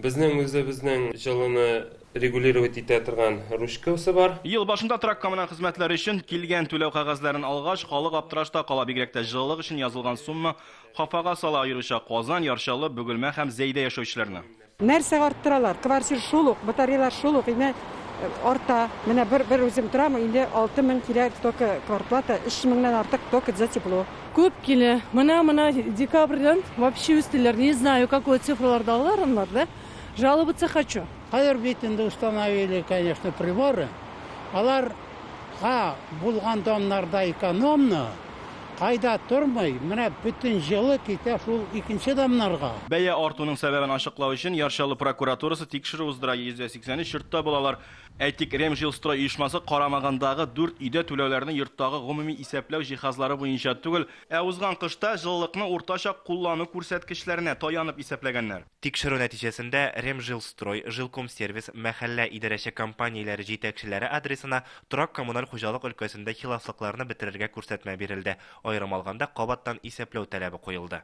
Безнең үзебезнең җылыны регулировать итә торган ручкасы бар. Ел башында торак-коммуналь хезмәтләр өчен килгән түләү кәгазьләрен алгач, халык аптырашта кала. Бигрәк тә җылылык өчен язылган сумма хафага сала, аеруча Казан, Яр Чаллы, Бөгелмә һәм Зәйдә яшәүчеләрне. Нәрсәгә арттыралар? Квартир шул ук, батареялар шул ук, инде арта. Менә бер, бер үзем торам, инде 6000 килә только квартплата, 3000-нән артык только за тепло. Күп килә. Менә, менә декабрьдән вообще үстеләр. Не знаю, какой цифраларда алар анлар, да? Жаловаться хочу. Хәзер бит инде установили, конечно, приборы. Алар га булган домнарда экономно, кайда тормый, менә бөтен җылы китә шул икенче домнарга. Бәя артуның сәбәбен ачыклау өчен Яр Чаллы прокуратурасы тикшерү уздыра, 183 йортта булалар. Әйтик, Ремжилстрой оешмасы карамагындагы дүрт өйдә түләүләрне йорттагы гомуми исәпләү җиһазлары буенча түгел, ә узган кышта җылылыкны уртача куллану күрсәткечләренә таянып исәпләгәннәр. Тикшерү нәтиҗәсендә Ремжилстрой, Жилкомсервис, мәхәллә идарәче компанияләре җитәкчеләре адресына торак-коммуналь хуҗалык өлкәсендә хилафлыкларны бетерергә күрсәтмә бирелде, аерым алганда, кабаттан исәпләү таләбе куелды.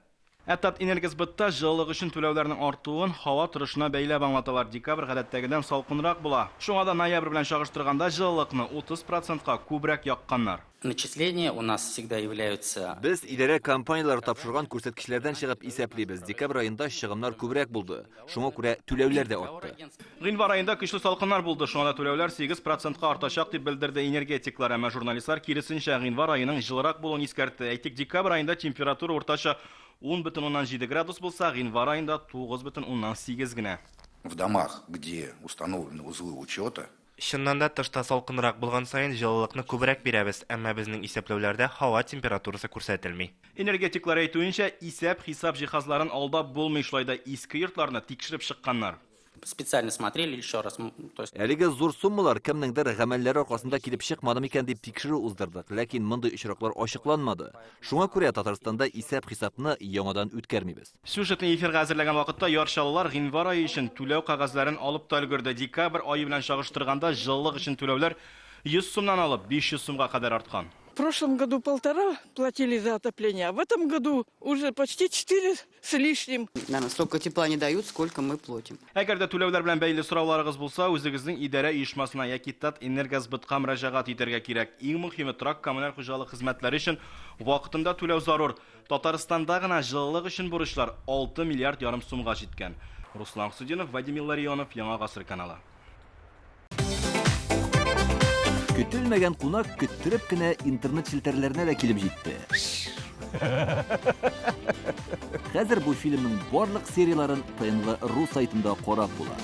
Ә Татэнергосбытта җылылык өчен түләүләрнең артуын һава торышына бәйләп аңлаталар. Декабрь гадәттәгедән салкынрак була. Шуңа да ноябрь белән чагыштырганда җылылыкны 30 процентка күбрәк якканнар. Начисления у нас всегда являются. Без идарә компанияләре тапшырган күрсәткечләрдән чыгып исәплибез. Декабрь аенда чыгымнар күбрәк булды. Шуңа күрә түләүләр дә артты. Гыйнвар аенда көчле салкыннар булды, шуңа да түләүләр 8 процентка артачак, дип белдерде энергетиклар. Әмма журналистлар, киресенчә, гыйнвар аеның җылырак булуын искәртте. Әйтик, декабрь аенда температура уртача 10,7 градус булса, гыйнвар аенда 9,8 генә. В домах, где установлены узлы учета, Чыннан да, тышта салкынрак булган саен җылылыкны күбрәк бирәбез, әмма безнең исәпләүләрдә һава температурасы күрсәтелми. Энергетиклар әйтүенчә, исәп-хисап җиһазларын алдап булмый, шулай да иске йортларны тикшереп чыкканнар. Специально смотрели еще раз, то есть. Әлеге зур суммалар кемнеңдер гамәлләре аркасында килеп чыкмады микән дип тикшерү уздырдык, ләкин мондый очраклар ачыкланмады. Шуңа күрә Татарстанда исәп-хисапны яңадан үткәрмибез. Сюжетны эфирга әзерләгән вакытта Яр Чаллылар гыйнвар ае өчен түләү кәгазьләрен алып та өлгерде. Декабрь ае белән чагыштырганда җылылык өчен түләүләр 100 сумнан алып 500 сумга кадәр арткан. В прошлом году полтора платили за отопление, а в этом году уже почти четыре с лишним. Нам столько тепла не дают, сколько мы платим. Әгәр дә түләүләр белән бәйле сорауларыгыз булса, үзегезнең идарә оешмасына яки Татэнергосбытка мөрәҗәгать итәргә кирәк. Иң мөхиме, торак-коммуналь хуҗалык хезмәтләре өчен вакытында түләү зарур. Татарстанда гына җылылык өчен бурычлар 6 миллиард ярым сумга җиткән. Руслан Хөсетдинов, Вадим Илларионов, Яңа Гасыр каналы. Көтелмәгән кунак көттереп кенә интернет челтәрләренә дә килеп җитте. Хәзер бу фильмның барлык серияләрен ТНВ ру сайтында карап була.